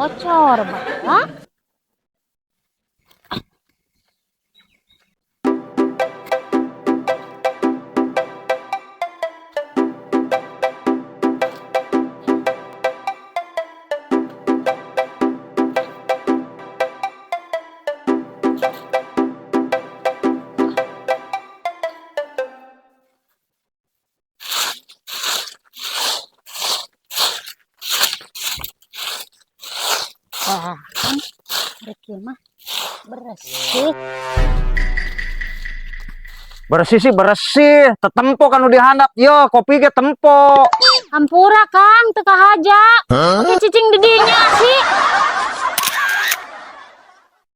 Bocor bah. Wah, kan rek ieu mah beresih. Bersih sih bersih, tetempo kan di handap. Yo, kopi ge tempo. Hampura, Kang, teu kahaja. Oke, cicing di dinya sih.